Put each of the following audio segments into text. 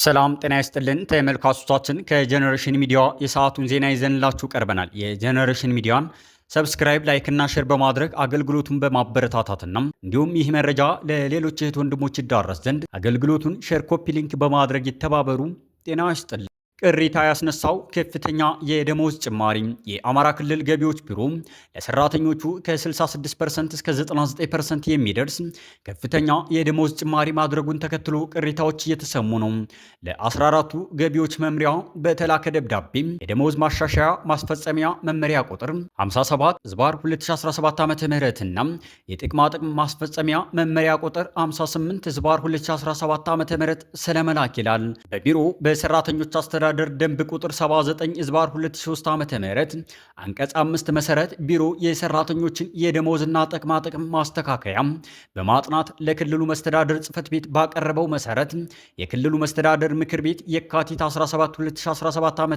ሰላም ጤና ይስጥልን ተመልካቾቻችን፣ ከጀነሬሽን ሚዲያ የሰዓቱን ዜና ይዘንላችሁ ቀርበናል። የጀነሬሽን ሚዲያን subscribe፣ like እና share በማድረግ አገልግሎቱን በማበረታታትና እንዲሁም ይህ መረጃ ለሌሎች እህት ወንድሞች ይዳረስ ዘንድ አገልግሎቱን share፣ copy link በማድረግ ይተባበሩ። ጤና ይስጥልን። ቅሬታ ያስነሳው ከፍተኛ የደሞዝ ጭማሪ። የአማራ ክልል ገቢዎች ቢሮ ለሰራተኞቹ ከ66% እስከ 99% የሚደርስ ከፍተኛ የደሞዝ ጭማሪ ማድረጉን ተከትሎ ቅሬታዎች እየተሰሙ ነው። ለ14ቱ ገቢዎች መምሪያ በተላከ ደብዳቤ የደሞዝ ማሻሻያ ማስፈጸሚያ መመሪያ ቁጥር 57/2017 ዓ.ም እና የጥቅማ ጥቅም ማስፈጸሚያ መመሪያ ቁጥር 58/2017 ዓ.ም ስለመላክ ይላል። በቢሮ በሰራተኞች አስተዳደር ደንብ ቁጥር 79/2003 ዓ.ም አንቀጽ 5 መሰረት ቢሮ የሰራተኞችን የደሞዝና ጥቅማ ጥቅም ማስተካከያ በማጥናት ለክልሉ መስተዳደር ጽሕፈት ቤት ባቀረበው መሰረት የክልሉ መስተዳደር ምክር ቤት የካቲት 17 2017 ዓ.ም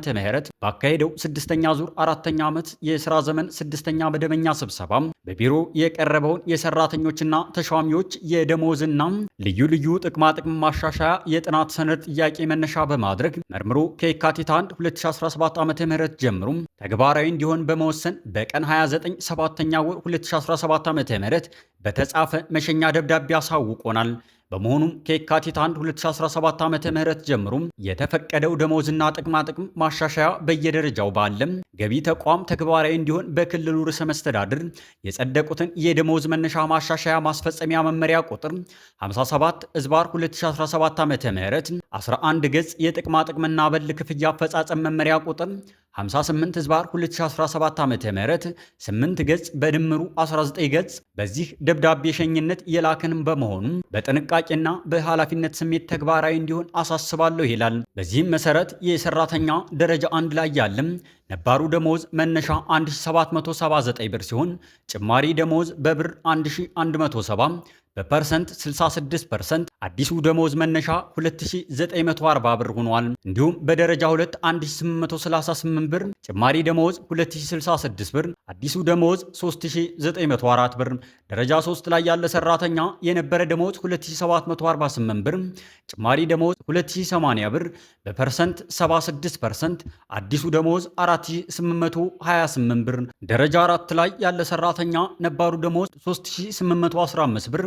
ባካሄደው ስድስተኛ ዙር አራተኛ ዓመት የስራ ዘመን ስድስተኛ መደበኛ ስብሰባ በቢሮ የቀረበውን የሰራተኞችና ተሿሚዎች የደሞዝና ልዩ ልዩ ጥቅማ ጥቅም ማሻሻያ የጥናት ሰነድ ጥያቄ መነሻ በማድረግ መርምሮ ከየካቲት 1 2017 ዓ.ም ጀምሮ ተግባራዊ እንዲሆን በመወሰን በቀን 29 7ኛ ወር 2017 ዓ.ም በተጻፈ መሸኛ ደብዳቤ አሳውቆናል። በመሆኑም ከየካቲት 1 2017 ዓ.ም ጀምሮ የተፈቀደው ደሞዝና ጥቅማ ጥቅም ማሻሻያ በየደረጃው ባለም ገቢ ተቋም ተግባራዊ እንዲሆን በክልሉ ርዕሰ መስተዳድር የጸደቁትን የደሞዝ መነሻ ማሻሻያ ማስፈጸሚያ መመሪያ ቁጥር 57/2017 ዓ.ም 11 ገጽ፣ የጥቅማ ጥቅምና አበል ክፍያ አፈጻጸም መመሪያ ቁጥር 58/2017 ዓ.ም 8 ገጽ፣ በድምሩ 19 ገጽ በዚህ ደብዳቤ ሸኝነት የላክንም በመሆኑ በጥንቃቄና በኃላፊነት ስሜት ተግባራዊ እንዲሆን አሳስባለሁ ይላል። በዚህም መሰረት የሰራተኛ ደረጃ አንድ ላይ ያለም ነባሩ ደሞዝ መነሻ 1779 ብር ሲሆን ጭማሪ ደሞዝ በብር 1170 በ percent 66%፣ አዲሱ ደሞዝ መነሻ 2940 ብር ሆኗል። እንዲሁም በደረጃ 2 1838 ብር፣ ጭማሪ ደሞዝ 2066 ብር፣ አዲሱ ደሞዝ 3904 ብር። ደረጃ 3 ላይ ያለ ሰራተኛ የነበረ ደሞዝ 2748 ብር፣ ጭማሪ ደሞዝ 2080 ብር፣ በ percent 76%፣ አዲሱ ደሞዝ 4828 ብር። ደረጃ 4 ላይ ያለ ሰራተኛ ነባሩ ደሞዝ 3815 ብር፣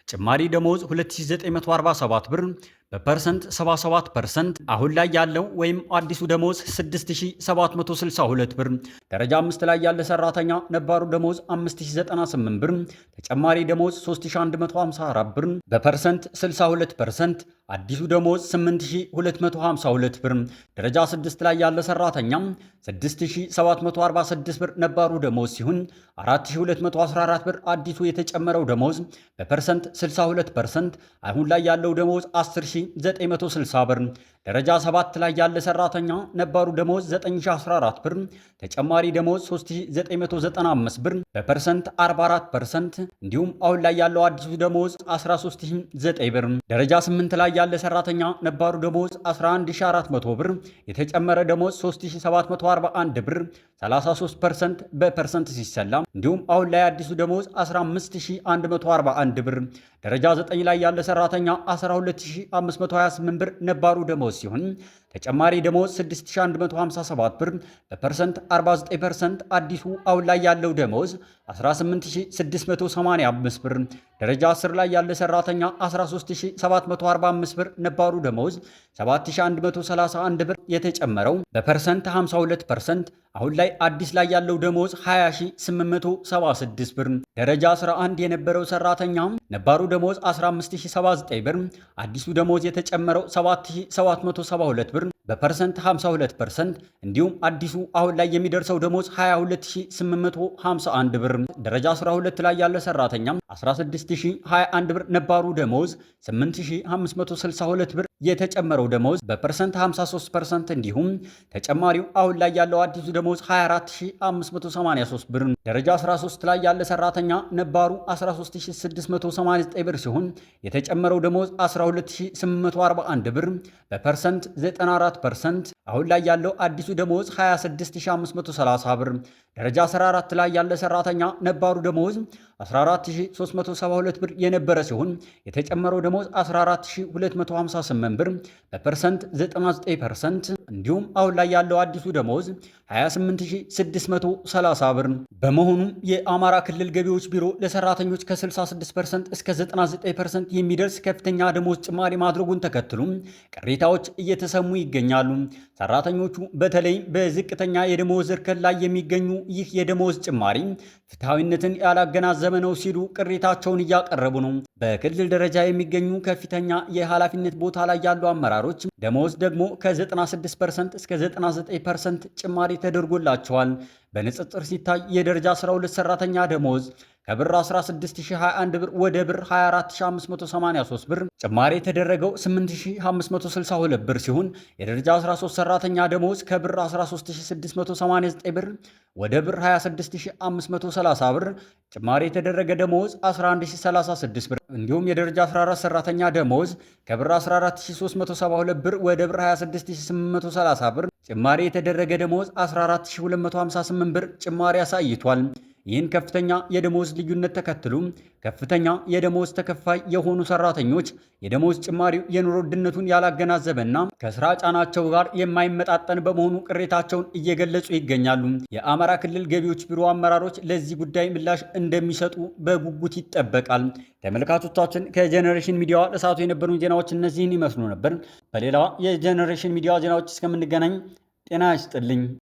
ጭማሪ ደሞዝ 2947 ብር፣ በ percent 77%፣ አሁን ላይ ያለው ወይም አዲሱ ደሞዝ 6762 ብር። ደረጃ 5 ላይ ያለ ሰራተኛ ነባሩ ደሞዝ 5098 ብር፣ ተጨማሪ ደሞዝ 3154 ብር፣ በ percent 62%፣ አዲሱ ደሞዝ 8252 ብር። ደረጃ 6 ላይ ያለ ሰራተኛ 6746 ብር ነባሩ ደሞዝ ሲሆን 4214 ብር አዲሱ የተጨመረው ደሞዝ፣ በ percent 62%፣ አሁን ላይ ያለው ደሞዝ 10960 ብር። ደረጃ 7 ላይ ያለ ሰራተኛ ነባሩ ደሞዝ 9014 ብር፣ ተጨማሪ ደሞዝ 3995 ብር፣ በ percent 44%፣ እንዲሁም አሁን ላይ ያለው አዲሱ ደሞዝ 13009 ብር። ደረጃ 8 ላይ ያለ ሰራተኛ ነባሩ ደሞዝ 11400 ብር፣ የተጨመረ ደሞዝ 3741 ብር 33% በ percent ሲሰላ፣ እንዲሁም አሁን ላይ አዲሱ ደሞዝ 15141 ብር። ደረጃ 9 ላይ ያለ ሰራተኛ 12528 ብር ነባሩ ደሞዝ ሲሆን ተጨማሪ ደሞዝ 6157 ብር፣ በ percent 49%፣ አዲሱ አሁን ላይ ያለው ደሞዝ 18685 ብር። ደረጃ 10 ላይ ያለ ሰራተኛ 13745 ብር ነባሩ ደሞዝ፣ 7131 ብር የተጨመረው፣ በ percent 52%፣ አሁን ላይ አዲስ ላይ ያለው ደሞዝ 20876 ብር። ደረጃ 11 የነበረው ሰራተኛ ነባሩ ደሞዝ 15079 ብር፣ አዲሱ ደሞዝ የተጨመረው 7772 ብር፣ በ percent 52%፣ እንዲሁም አዲሱ አሁን ላይ የሚደርሰው ደሞዝ 22851 ብር። ደረጃ 12 ላይ ያለ ሰራተኛ 16021 ብር ነባሩ ደሞዝ፣ 8562 ብር የተጨመረው ደሞዝ፣ በ percent 53%፣ እንዲሁም ተጨማሪው አሁን ላይ ያለው አዲሱ ደሞዝ 24583 ብር። ደረጃ 13 ላይ ያለ ሰራተኛ ነባሩ 13689 ብር ሲሆን የተጨመረው ደሞዝ 12841 ብር፣ በ percent 94%፣ አሁን ላይ ያለው አዲሱ ደሞዝ 26530 ብር። ደረጃ 14 ላይ ያለ ሰራተኛ ነባሩ ደሞዝ 14372 ብር የነበረ ሲሆን የተጨመረው ደሞዝ 14258 ብር በፐርሰንት 99%፣ እንዲሁም አሁን ላይ ያለው አዲሱ ደሞዝ 28630 ብር። በመሆኑም የአማራ ክልል ገቢዎች ቢሮ ለሰራተኞች ከ66% እስከ 99% የሚደርስ ከፍተኛ ደሞዝ ጭማሪ ማድረጉን ተከትሎ ቅሬታዎች እየተሰሙ ይገኛሉ። ሰራተኞቹ በተለይም በዝቅተኛ የደሞዝ እርከን ላይ የሚገኙ ይህ የደሞዝ ጭማሪ ፍትሐዊነትን ያላገናዘበ ነው ሲሉ ቅሬታቸውን እያቀረቡ ነው። በክልል ደረጃ የሚገኙ ከፍተኛ የኃላፊነት ቦታ ላይ ያሉ አመራሮች ደሞዝ ደግሞ ከ96% እስከ 99% ጭማሪ ተደርጎላቸዋል። በንጽጽር ሲታይ የደረጃ 12 ሰራተኛ ደሞዝ ከብር 16021 ብር ወደ ብር 24583 ብር ጭማሪ የተደረገው 8562 ብር ሲሆን የደረጃ 13 ሰራተኛ ደሞዝ ከብር 13689 ብር ወደ ብር 26530 ብር ጭማሪ የተደረገ ደሞዝ 11036 ብር፣ እንዲሁም የደረጃ 14 ሰራተኛ ደሞዝ ከብር 14372 ብር ወደ ብር 26830 ብር ጭማሪ የተደረገ ደሞዝ 14258 ብር ጭማሪ አሳይቷል። ይህን ከፍተኛ የደሞዝ ልዩነት ተከትሎ ከፍተኛ የደሞዝ ተከፋይ የሆኑ ሰራተኞች የደሞዝ ጭማሪው የኑሮ ውድነቱን ያላገናዘበና ከስራ ጫናቸው ጋር የማይመጣጠን በመሆኑ ቅሬታቸውን እየገለጹ ይገኛሉ። የአማራ ክልል ገቢዎች ቢሮ አመራሮች ለዚህ ጉዳይ ምላሽ እንደሚሰጡ በጉጉት ይጠበቃል። ተመልካቾቻችን፣ ከጀኔሬሽን ሚዲያ ለሰዓቱ የነበሩን ዜናዎች እነዚህን ይመስሉ ነበር። በሌላ የጀኔሬሽን ሚዲያ ዜናዎች እስከምንገናኝ ጤና ይስጥልኝ።